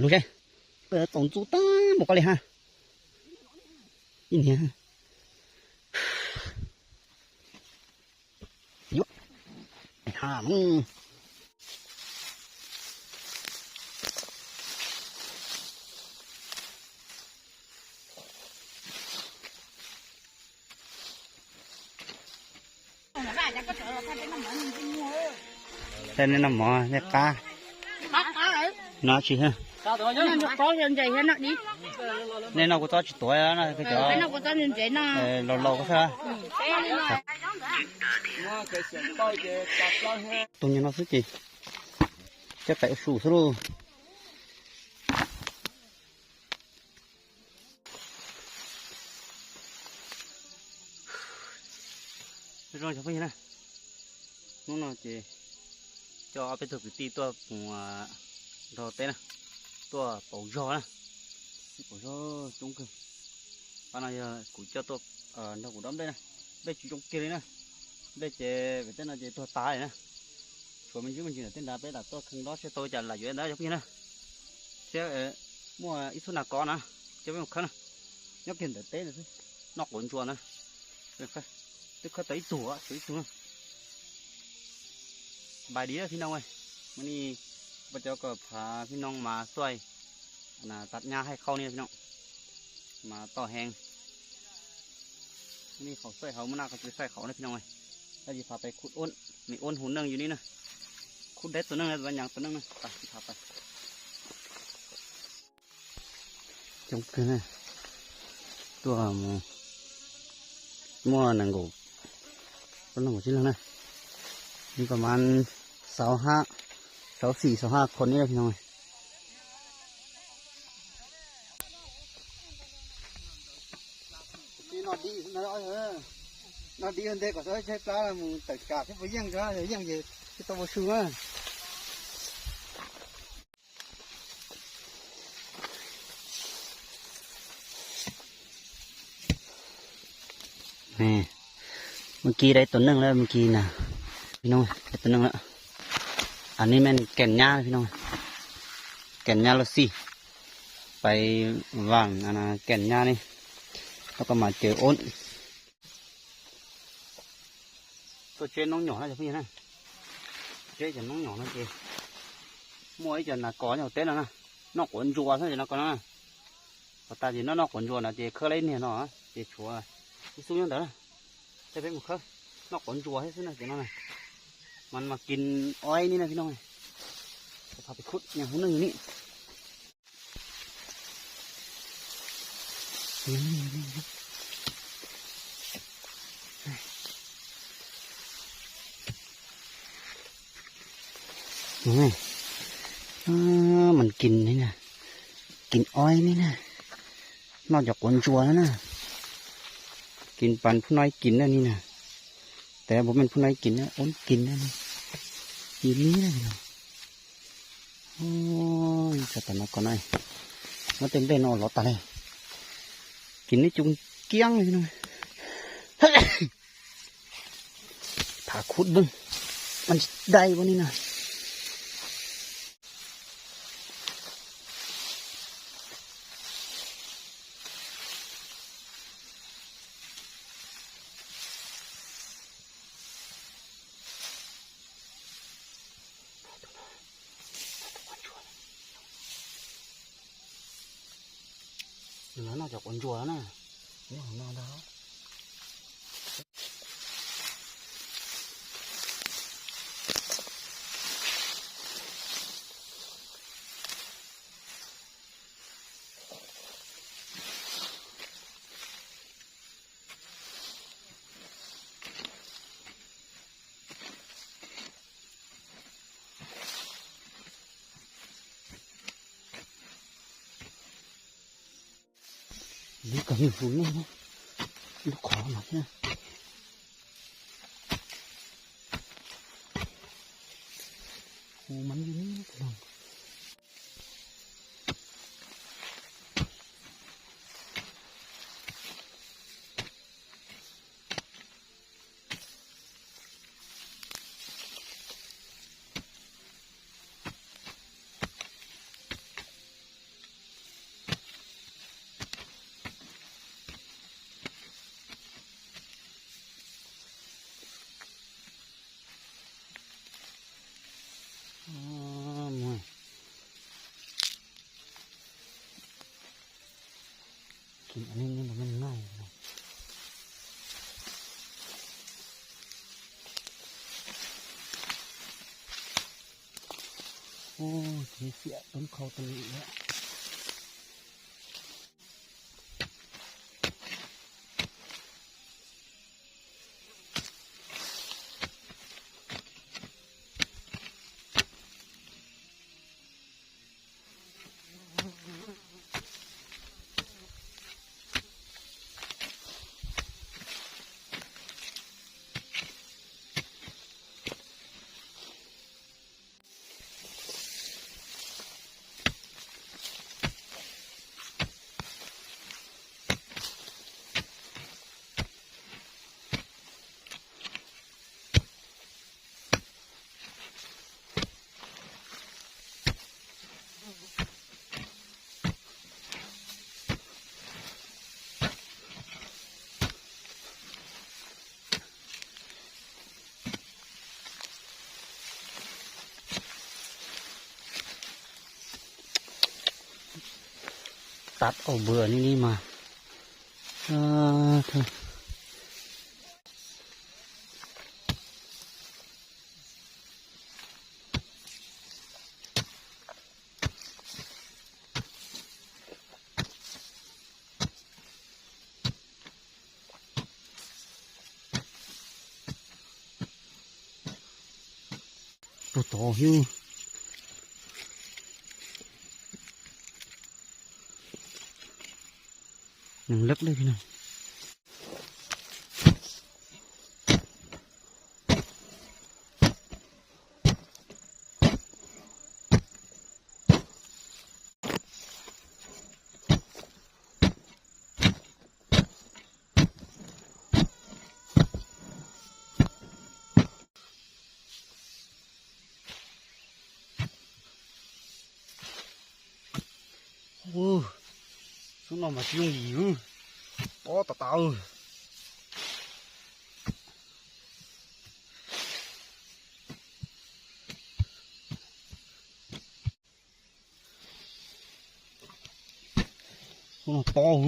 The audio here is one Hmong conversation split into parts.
Lug seb, txaus ntxub tag npaum koj li ha. Ib niag. Yuav. Ha, tej nej noj mov nej qab. No tsis ha. Nej noj kua txob tsis tuav no, cov laus laus ko xwb. Tus nyuag no xwb ces coj pais ua su xwb lauj. Zoo cov phooj ywg na, hnub no ces coj ob peb tug kwv tij tuaj mus nrog teb na, tuaj pauv zog na, pauv zog coob kawg. Pab no yog kuv coj tuaj nrog kuv dob nplej na, nplej tsis zoo kiag li na, nplej ces pem tej no ces tuag tas li na. Tshuav me ntsis me ntsis ntawm tej nrad peb lam tuaj kheej dob seb tau cas lam yuav ntawd cov phooj ywg na. Thiab muaj ib txhub nas kos na, coj peb mus khawb na, nyob kiag ntawm teb ntawd xwb, noj quav ntsuas na. Twb khawb tau ib tug, tshuav ib tug na. Bais dib phib nooj, mas ni, pab cov kom phav phib nooj mas xuaij, tag nyab haij qhau ni phib nooj, mas toj heev. Ni qhov xuaij hauv muaj naj qhov tsis xuaij qhov na phib nooj. Tab sis phav pais khub uab, me uab hu neej yus ni na. Khub deb tus neej, nyaav tus neej na, pais phav pais. Coob kawg na, tuaj mus muaj nees nkaum, nees nkaum tsib leeg na, li pab mas xav hab, xav xim xav hab khon ni phib nooj. Noj dib nteg kom txhob tshaib plab mus tawm tsam thiab puas yeej, yeej ces tsis tau ua su na. Mus kis dai tus neej lawm, mus kis na, phib nooj, tus neej lawm. As ni me kees nyab phib nooj, kees nyab lub xij, pais vam kees nyab ni, rau koj mas cawv ob. Tuaj tseb noob nyom na cov phooj ywg na, tseb cov noob nyom no ces muaj ib co nas kos nyob hauv teb no na, noj quav ntsuas xwb ces no ko na. Qhov tas ces noj noj quav ntsuas no ces khawb lawm ib niag no ces tshuav ib xub nyob ntawd na. Coj peb mus khawb, noj quav ntsuas thiab xwb na ces no na. Mas mas kis oib ni na phib nooj, phav pais khub nyaav hu neej yus ni. Mas kis ni na, kis oib ni na, noj cov quav ntsuas na, kis pas phub no ib kis na ni na, tes puas me phub no ib kis na, ob kis na, kis ni na. Tsa tas no ko na, muab tej nplej no lov tas li, kis neb coo kiab li no. Phav khub dwb, mas tsis dai ua ni na. Nws los noj cov quav ntsuas na, nyob hauv no ntag. Nws kom nws hu neej na, lub qhov no thiab. Hu mas nws no. Ub, txiv xiam tub khau tau li lawm. Tag ua npua li ni mas. Puag tod xwb. Neeg lab li no. Ub, xub no mas tsis yooj yim, pob tas tas. Xub no pob.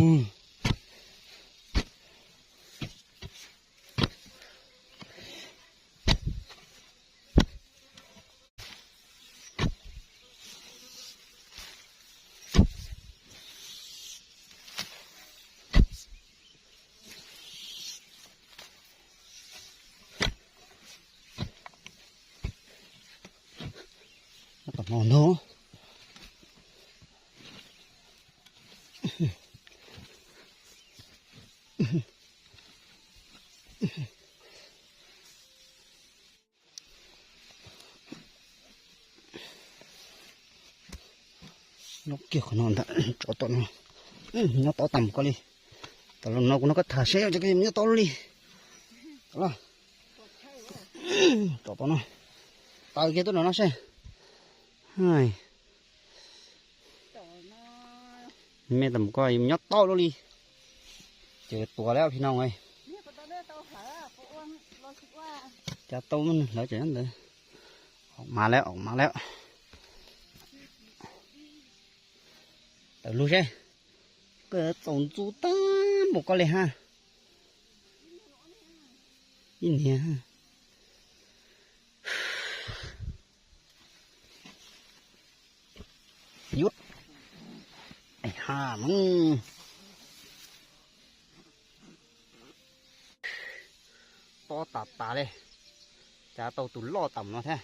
Tom no ntag. Nyob kiag qhov no ntag, tsov tom no. Nyob tau tag mus koj li. Tam los no kuv nrog koj tham seb yog koj nyob tau li. Los, tsov tom no. Taws kiag tuaj no no seb. Me tag mus koj nyob tau li. Ces tuag lawm phi no. Cas tau lawv ces ntawd. Aum mas lawm, aum mas lawm. Tawm lug seb. Koj txaus ntxub tag npaum koj li hab. Ib niag. Yub. Ha, pob tas tas li. Cas tau tus loj tam no thiab.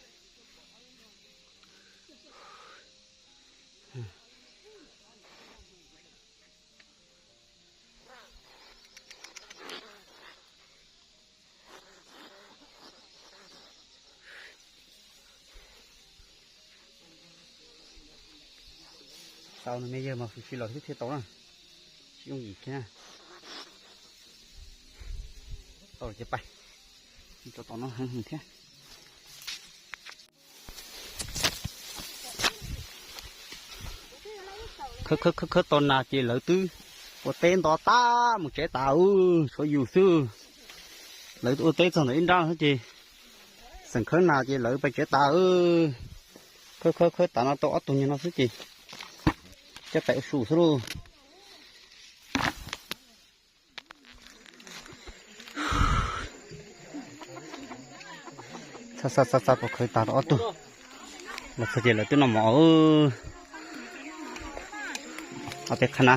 Tau nws me yawg mas kuv tsis los thiab thiaj tau na. Tsis yooj yim thiab. Tau ces pais. Tso tom no heev heev thiab. Khawb khawb khawb khawb tau nas ces lawv twb ua teb nto tag mus tsev tas, tshuav yus xwb. Lawv ua teb txog ntawm ib nrab xwb ces xeem khawb nas ces lawv pais tsev tas. Khawb khawb khawb tas no tau ob tug nyuag no xwb ces coj pais ua su xwb lauj. Xa xa xa xa pom khawv tas rau ob tug. Los txog ces lawv twb noj mov. Ob peb qhab na.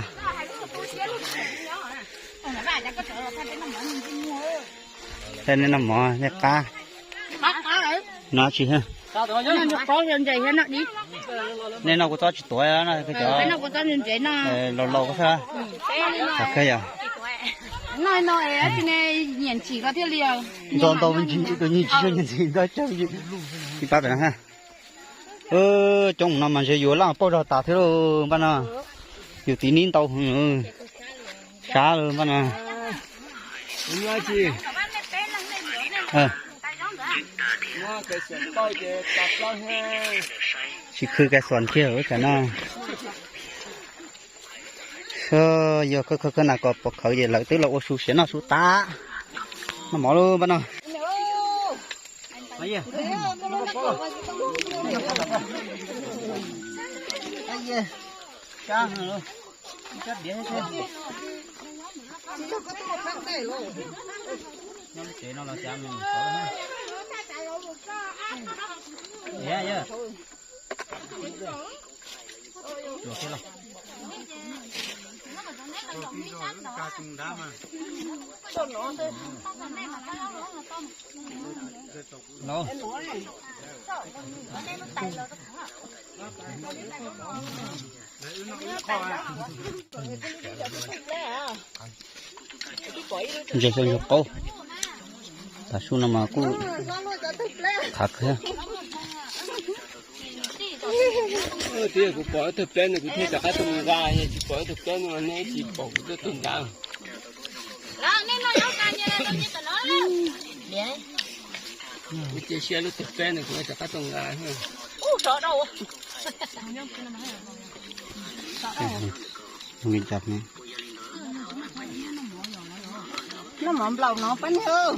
Tej nej noj mov nej qab. Noj tsis, nej noj kuv txob tsis tuav no, cov laus laus xwb. Yog ntau ntau ntsis nyiam tsis nyiam ntsis nto tsawg. Ib pab pem no. Coob no mas ntshe yuav laj pauj zog tas thiab lauj npaj no. Yus txiv nib ntau heev, sab lawm npaj no. Tsis khw kais xuas kiag ua cas no. Yog khawb khawb khawb na kom pom khawv ces lawv twb los ua su siav noj su tas. Noj mov lauj npaj no. Ntses xyoo ntses qaub, tav su no mas kuj khav kawg. Tias kuv pom ib tug pleb no kuv thiaj rov qab tuaj nqa, yog tsis pom ib tug pleb no neb tsis pom kuv tuaj tuag nrad. Kuv cia siab lub tug pleb no kuv rov qab tuaj nqa. Noj mov nplaum no pab niag.